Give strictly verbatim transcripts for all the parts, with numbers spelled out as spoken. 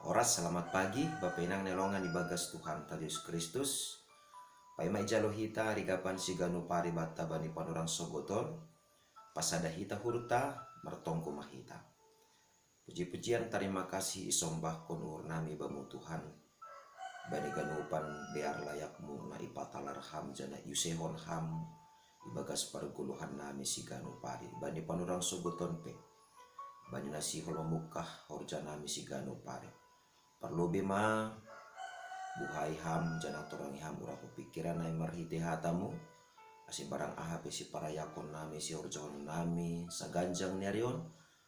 Oras, selamat pagi, bapenang nelongan ibagas Tuhan ta Yesus Kristus. Paima ijalo hita rigapan siganu pari batta bani panorang sogoton, pasada hita hurta, martonggo mahita. Puji-pujian tarima kasih isombahkon uhur nami bamu Tuhan, bani ganupan dear layakmu na ipatalar ham jana iusehon ham ibagas pargoluhan nami siganu pari, bani panorang sogoton pe, bani na sihol mamungkah horja nami siganu pari. Parlobe ma buhai ham jana torangi ham urang pikiran nai marhite hatamu, ase barang aha pe siparayakon nami sihorjahon nami saganjang ni ari on,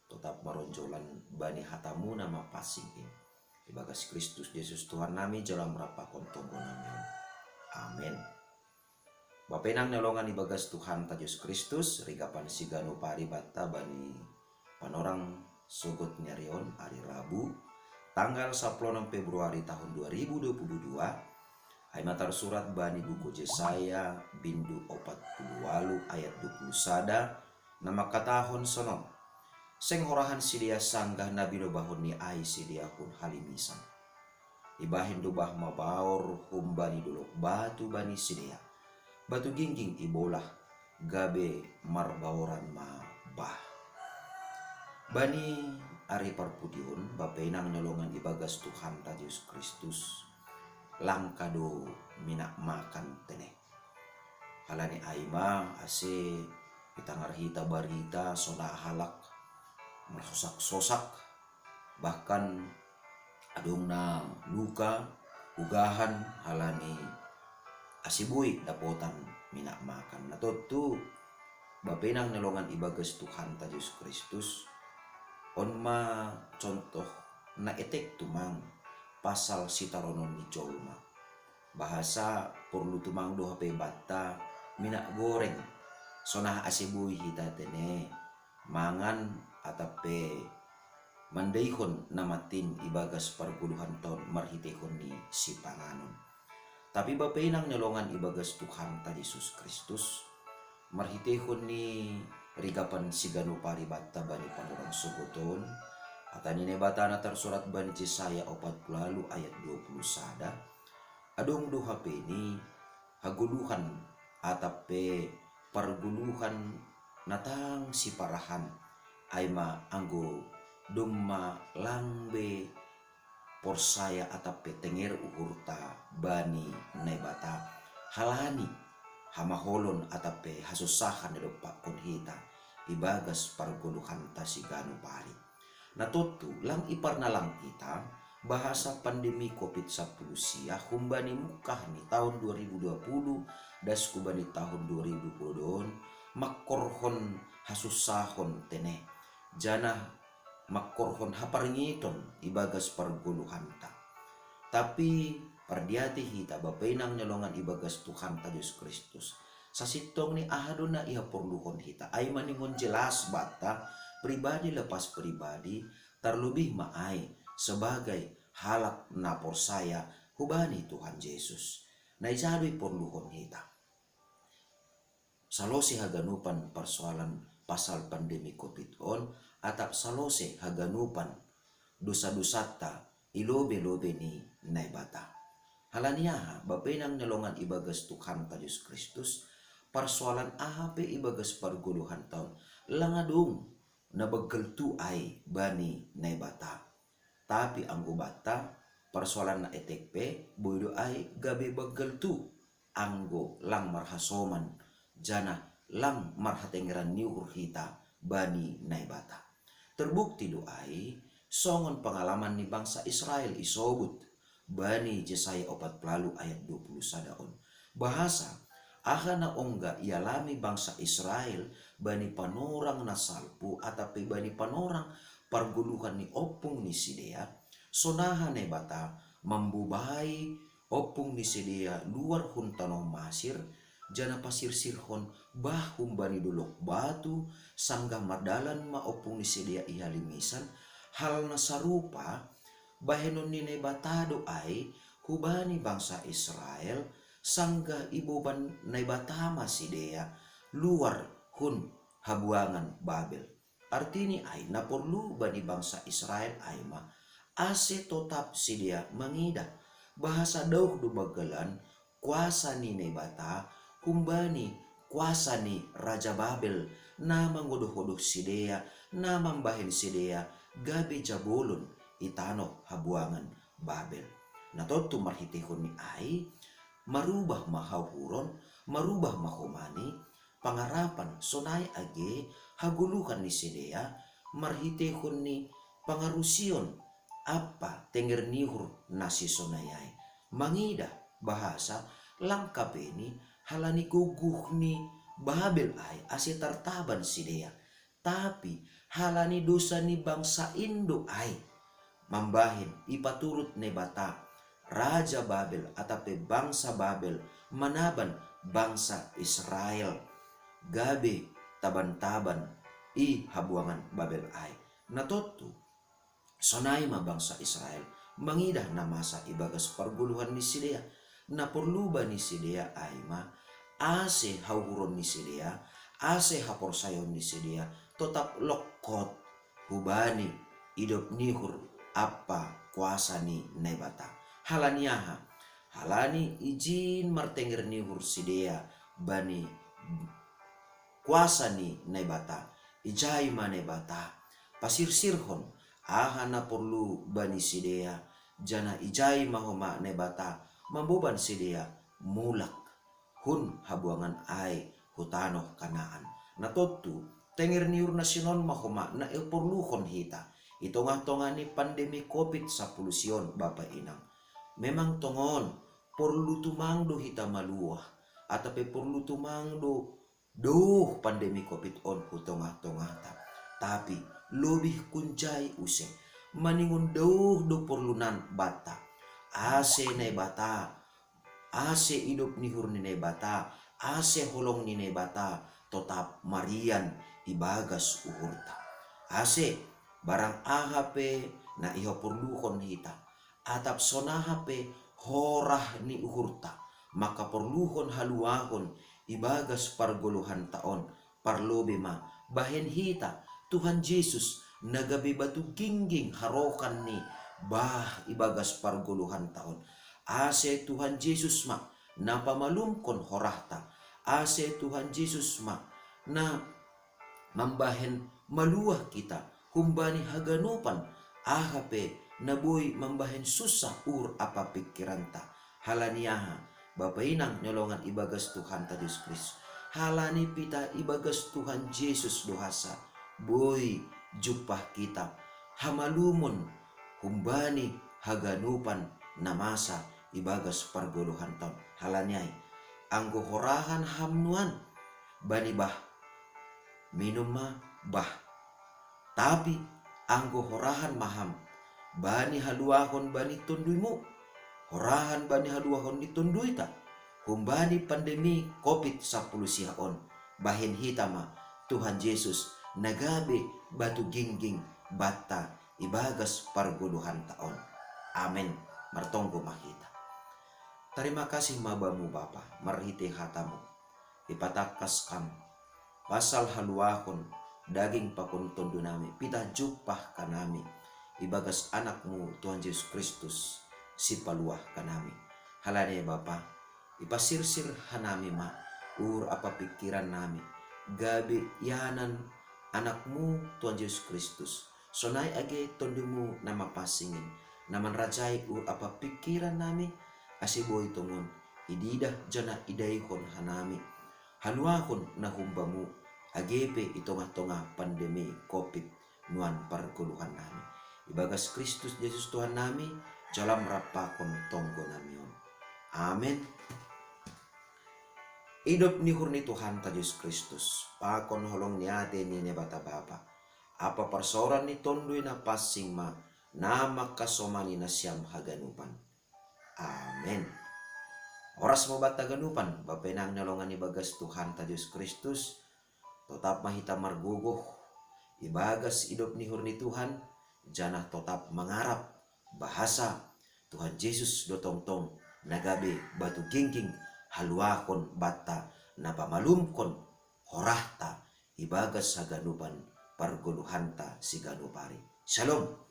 totap maronjolan bani hatamu na mapansing i. Ibagas Kristus Yesus Tuhan nami jala merampakon tonggo nami on. Amen. Bapenang nelongan ibagas Tuhan ta Yesus Kristus, rigapan siganu pari batta bani panorang sogot ni ari on, ari Rabu, tanggal sapuluh Februari tahun dua ribu dua puluh dua, ai ma tarsurat bani buku Jesaya bindu opat puluh walu ayat dua puluh sada, na mangkatahon sonon: Seng horahan sidea sanggah na binobahon ni ai sidea hun halimisan. Ibahen do bah mabaor humbani dolok batu bani sidea, batu gingging ibolah, gabe marbaoran ma bah. Bani ari parpudi on, bapenang nelongan ibagas Tuhan ta Yesus Kristus, langka do minak makan tene. Halani ai ma ase itangar hita barita sonaha halak marsosak-sosak, bahkan adong na luka, ugahan halani ase boi dapotan minak makan. Na tontu, bapenang nelongan ibagas Tuhan ta Yesus Kristus, on ma contoh na etek tumang pasal sitaronon ni jolma. Bahasa porlu tumang do hape batta minak goreng, sonaha ase boi hita tene mangan atap pe mandaihon na mantin ibagas pargoluhan ta on marhitehon ni sipanganon. Tapi bapenang nelongan ibagas Tuhan ta Yesus Kristus, marhitehon ni rigapan siganu pari batta bani panorang sogoton, hata ni Naibata na tarsurat bani Jesaya opat puluh walu ayat dua puluh sada, adong do hape ni hagoluhan atap pe pargoluhan na tang siparahan, ai ma anggo domma lang be porsaya atap pe tenger uhurta bani Naibata, halani hamaholon atap pe hasussahan na dompakkon hita ibagas pargoluhanta siganu pari. Na tontu, lang iparnalang ita, bahasa pandemi covid sapuluh sia humbani mungkah ni taon dua ribu dua puluh das hubani taon dua ribu dua puluh dua on, mangkorhon hasussahon tene, janah mangkorhon haparingiton ibagas pargoluhanta. Tapi pardiati hita bapenang ni longan ibagas Tuhanta Jesus Kristus, sasintongni aha do na ihaporluhon hita, ai maningon jelas banta, pribadi lepas pribadi, tarlobih ma ai sebagai halak na porsaya hubani Tuhan Jesus. Na ija do iporluhon hita? Salose haganupan parsoalan pasal pandemi covid on, atap salose haganupan dosa-dosanta i lobe-lobe ni Naibata. Halani aha? Bapenang ni longan ibagas Tuhanta Jesus Kristus, parsoalan aha pe ibagas pargoluhanta on, lang adong na banggal tu ai bani Naibata. Tapi anggo banta, parsoalan na etek pe boi do ai gabe banggal tu, anggo lang marhasoman, janah lang marhatengeran ni uhur hita bani Naibata. Terbukti do ai, songon pangalaman ni bangsa Israel isobut bani Jesaya opat puluh walu ayat dua puluh sada on, bahasa aha na ongga ialami bangsa Israel bani panorang na salpu atap pe bani panorang pargoluhan ni ompung ni sidea, sonaha Naibata mambubai ompung ni sidea luar hun tanoh Masir, janah pasirsirhon bah humbani dolok batu, sanggah mardalan ma ompung ni sidea i halimisan. Hal na sarupa bahenon ni Naibata do ai hubani bangsa Israel, sanggah iboban Naibata ma sidea luar hun habuangan Babel. Artini ai, na porlu bani bangsa Israel ai ma, ase totap sidea mangida, bahasa dauh do banggalan kuasa ni Naibata, humbani kuasa ni Raja Babel, na mangodoh-odoh sidea, na mambahen sidea gabe jabolon i tanoh habuangan Babel. Na tontu marhiteihon ni ai, marubah ma hauhuron, marubah ma homani, pangarapan sonai age hagoluhan ni sidea, marhiteihon ni pangarusion ampa tenger ni uhur na sisonai ai. Mangida, bahasa, langkap ini, halani gogoh ni Babel ai ase tartaban sidea. Tapi halani dosa ni bangsa indo ai, mambahen ipaturut Naibata Raja Babel atap pe bangsa Babel manaban bangsa Israel gabe taban-taban i habuangan Babel ai. Na tontu, sonai ma bangsa Israel mangidah na masa ibagas pargoluhan ni sidea. Na porlu bani sidea ai ma, ase hauhuron ni sidea, ase haporsayaon ni sidea totap longkot hubani idop ni uhur ampa kuasa ni Naibata. Halani aha? Halani ijin martenger ni uhur sidea bani kuasa ni Naibata. Ijai ma Naibata pasirsirhon aha na porlu bani sidea, janah ijai ma homa Naibata mamboban sidea mulak hun habuangan ai hu tanoh Kanaan. Na tontu, tenger ni uhur na sinon ma homa na iporluhon hita i tongah-tongah ni pandemi covid sapuluh sion, bapa inang. Memang tongon, porlu tumang do hita maluah, atap pe porlu tumang do douh pandemi covid on hu tongah-tongahta. Tapi lobih kunjai use, maningon douh do porlunan banta, ase Naibata, ase idop ni uhur ni Naibata, ase holong ni Naibata totap marian ibagas uhurta. Ase barang aha pe na ihaporluhon hita, atap sonaha pe horah ni uhurta, maka porluhon haluahon ibagas pargoluhanta on, parlobei ma bahen hita Tuhan Jesus na gabe batu gingging harohan ni bah ibagas pargoluhanta on. Ase Tuhan Jesus ma na pamalumkon horahta, ase Tuhan Jesus ma na mambahen maluah hita humbani haganupan aha pe na boi mambahen sunsah uhur ampa pingkiranta. Halani aha, bapa inang ni holongan ibagas Tuhanta Jesus Kristus? Halani pitah ibagas Tuhan Jesus do hansa boi jumpah hita hamalumon humbani haganupan na masa ibagas pargoluhanta on. Halani ai, anggo horahan ham nuan bani bah, minum ma bah. Tapi anggo horahan ma ham bani haluahon bani tonduymu, horahan bani haluahon ni tonduita humbani pandemi covid sapuluh sia on, bahen hita ma Tuhan Jesus na gabe batu gingging banta ibagas pargoluhanta on. Amen. Martonggo ma hita. Tarima kasih ma Bamu Bapa, marhitei hatamu ipatangkas Kam pasal haluahon daging pakon tondunami, pitah jumpah hanami ibagas Anakmu Tuhan Jesus Kristus, Sipaluah hanami. Halani ai Bapa, ipasirsir hanami ma uhur ampa pingkirannami gabe ianan Anakmu Tuhan Jesus Kristus, sonai age TonduMu na mapansing in, na manrajai uhur ampa pingkirannami, ase boi tongon ididah janah idaihon hanami haluahon na humbaMu, age pe i tongah-tongah pandemi covid nuan pargoluhannami. Ibagas Kristus Jesus Tuhannami, jalo Am rap pakon tonggonami on. Amen. Idop ni uhur ni Tuhanta Jesus Kristus, pakon holong ni atei ni Naibata Bapa, ampa parsaoran ni Tonduy Napansing ma na mangkasomani nasiam haganupan. Amen. Horas ma banta haganupan, bapa inang ni holongan ibagas Tuhanta Jesus Kristus. Totap ma hita margogoh ibagas idop ni uhur ni Tuhan, janah totap mangarap bahasa Tuhan Jesus do tongtong na gabe batu gingging haluahon banta, na pamalumkon horahta ibagas haganupan pargoluhanta siganup ari. Shalom.